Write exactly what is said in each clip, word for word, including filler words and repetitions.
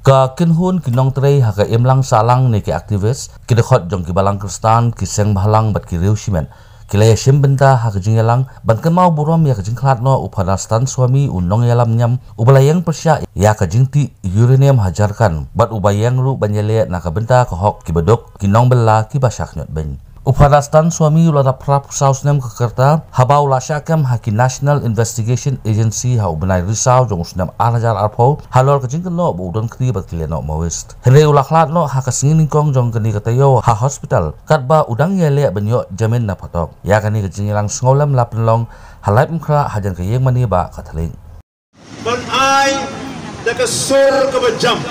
Ka kynhun ki nongtrei ha ka imlang sahlang ne ki activist, ki dkhot jong ki balang Khristan, ki seng bhalang bad ki riew shimet, ki la ïashim bynta ha ka jingïalang ban kynmaw burom ïa ka jingkhlad noh u Father Stan Swami, u nongïalam niam uba la ïeng pyrshah ïa ka jingtih uranium ha Jharkhand bad uba ïeng ruh ban ïaleh na ka bynta ka hok kiba duk, ki nongbylla kiba shah khñiot beiñ. U Father Stan Swami u la dap phra phew saw snem ka rta haba u la shah kem ha ki National Investigation Agency ha u bnai Risaw jong u snem ar hajar arphew halor ka jingkynnoh ba u don kti bad ki lehnoh Maoist. Hynrei u la khlad noh ha ka sngi nyngkong jong kane ka taïew ha hospital katba u dang ïaleh ban ïoh jamin na phatok. Ïa kane ka jingïalang sngewlem la pynlong ha Laipum Khrah hajan ka ïing mane bah Katholik. Ban ai da ka sur kaba jam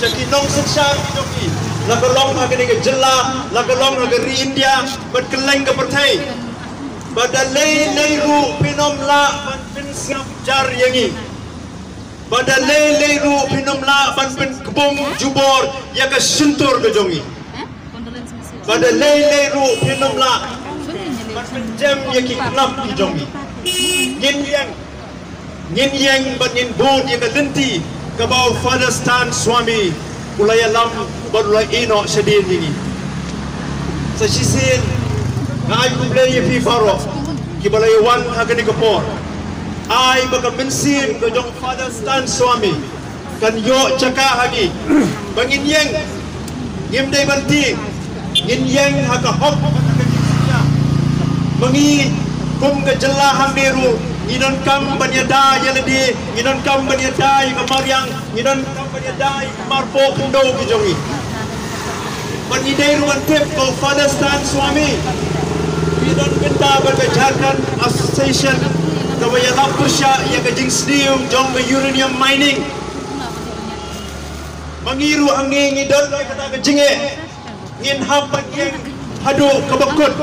sha ki nongsynshar ki jong ngi, la ka long ha kane ka jylla, la ka long ha ka ri India bad kylleng ka pyrthei, ba da lei lei ruh phin ym lah ban pynsngap jar ïa ngi, ba da lei lei ruh phin ym lah ban pynkbum jubor ïa ka shyntur ka jong ngi. Ba da lei lei ruh phin ym lah ban pynjem ïa ki khlap ki jong ngi. Ngin ïeng, ngin ïeng bad ngin bud ïa ka lynti kaba u Father Stan Swami u la ïalam bad u la ïehnoh shadien ïa ngi. Sa shisien nga ai khublei ïa phi baroh kiba la ïawan ha kane ka por. Ai ba ka mynsiem ka jong Father Stan Swami kan ïoh jaka ha ngi ba ngin ïeng, ngim dei ban tieng, ngin ïeng ha ka hok bad ha ka jingshisha. Ma ngi kum ka jylla hangne ruh ngi donkam ban ïada ïa lade, ngi donkam ban ïada ïa ka mariang, ngi donkam ban ïada ïa ka marpoh khyndew ki jong ngi. Bad ngi dei ruh ban tip ba u Father Stan Swami u ïadon bynta bad ka Jharkhand Association kaba ïalap pyrshah ïa ka jingsniew jong ka uranium mining. Ma ngi ruh hangne ngi don kata ka jingeh, ngin hap ban ïeng haduh kaba kut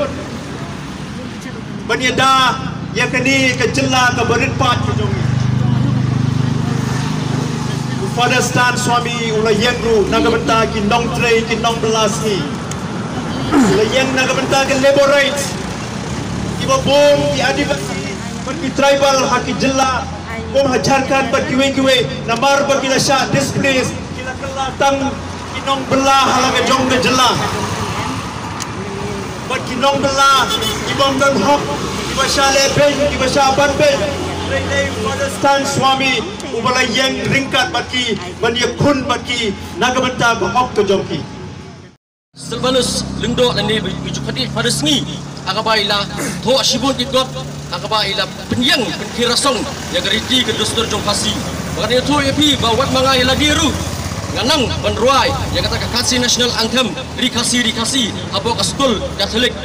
ban ïada ïa kane ka jylla kaba rit paid ka jong ngi. U Father Stan Swami u la ïeng ruh na ka bynta ki nongtrei ki nongbylla sngi. U la ïeng na ka bynta ki labour rights kiba bun ki Adivasi bad ki tribal ha ki jylla kum ha Jharkhand bad kiwei kiwei namar ba ki la shah displace, ki la kylla tang ki nongbylla ha la ka jong ka jylla. Bad ki nongbylla ki bym don hok, kiba shah leh beiñ, kiba shah ban beiñ. Hynrei dei u Father Stan Swami uba la ïeng ryngkat bad ki ban ïakhun bad ki na ka bynta ka hok ka jong ki. Sylvanus Lyngdoh lane ba ju khot ïa Father Sngi, ha kaba i la thoh shibun ki kot, ha kaba i la pynïeng pynkhie rasong ïa ka riti ka dustur jong Khasi. Ba nga ïathuh ïa phi ba wat ma nga ïa lade ruh nga nang ban rwai ïa kata ka Khasi National Anthem, Ri Khasi Ri Khasi, hapoh ka skul Katholik.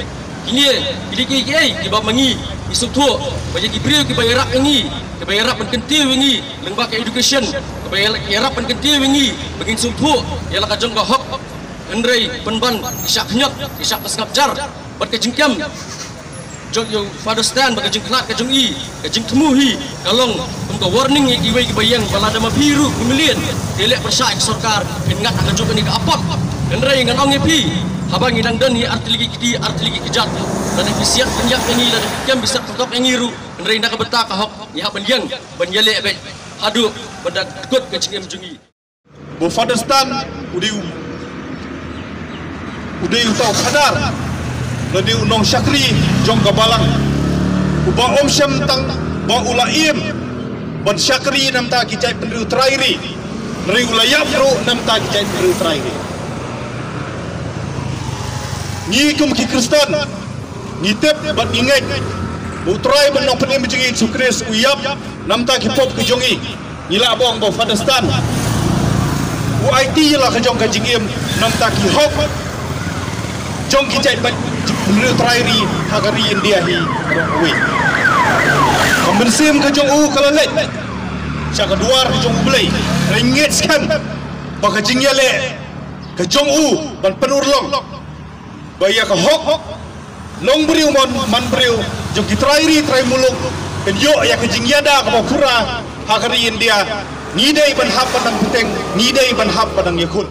Kine ki dei kiei kiei kiba ma ngi ngi sngewthuh ba ïa ki briew kiba ïarap ïa ngi, kiba ïarap ban kyntiew ïa ngi lyngba ka education, kiba ïarap ban kyntiew ïa ngi ba ngin sngewthuh ïa la ka jong ka hok. Hynrei pynban ki shah khñiot, ki shah pynsngap jar bad ka jingkem jong u Father Stan bad ka jingkhlad ka jong i, ka jingthmu hi ka long kum ka warning ïa kiwei kiba ïeng ba lada ma phi ruh ki million ki leh pyrshah ïa ka sorkar, phin ngat ha kajuh kane ka apot. Hynrei ngan ong ïa phi, haba ngi dang don hi artylli ki kti artylli ki kjat, lada phi siat pynïap ïa ngi, lada phi kem phi siat pyntok ïa ngi ruh, hynrei na ka bynta ka hok ngi hap ban ïeng ban ïaleh beit haduh ban da kut ka jingim jong ngi. Ba u Father Stan u dei u, u dei uta u khadar lane u nongshakri jong ka balang, uba ym shym tang ba u la im ban shakri na bynta ki jaitbynriew trai ri, hynrei u la ïap ruh na bynta ki jaitbynriew trai ri. Ngi kum ki Khristan ngi tip bad ngi ngeit ba u Trai bad Nongpynim jong ngi Jisu Khrist u ïap na bynta ki pop ki jong ngi. Ngi lah ban ong ba u Father Stan u aiti ïa la ka jong ka jingim na bynta ki hok jong ki jaitbynriew trai ri ha ka ri India hi baroh kawei. Ka mynsiem ka jong u ka la leit sha ka dwar ka jong U Blei. Hynrei ngeit skhem ba ka jingïaleh ka jong u ban pynurlong ba ïa ka hok long briew man, man briew jong ki trai ri trai muluk, kan ïoh ïa ka jingïada kaba pura ha ka ri India. Ngi dei ban hap ban nang bteng, ngi dei ban hap ban nang ïakhun.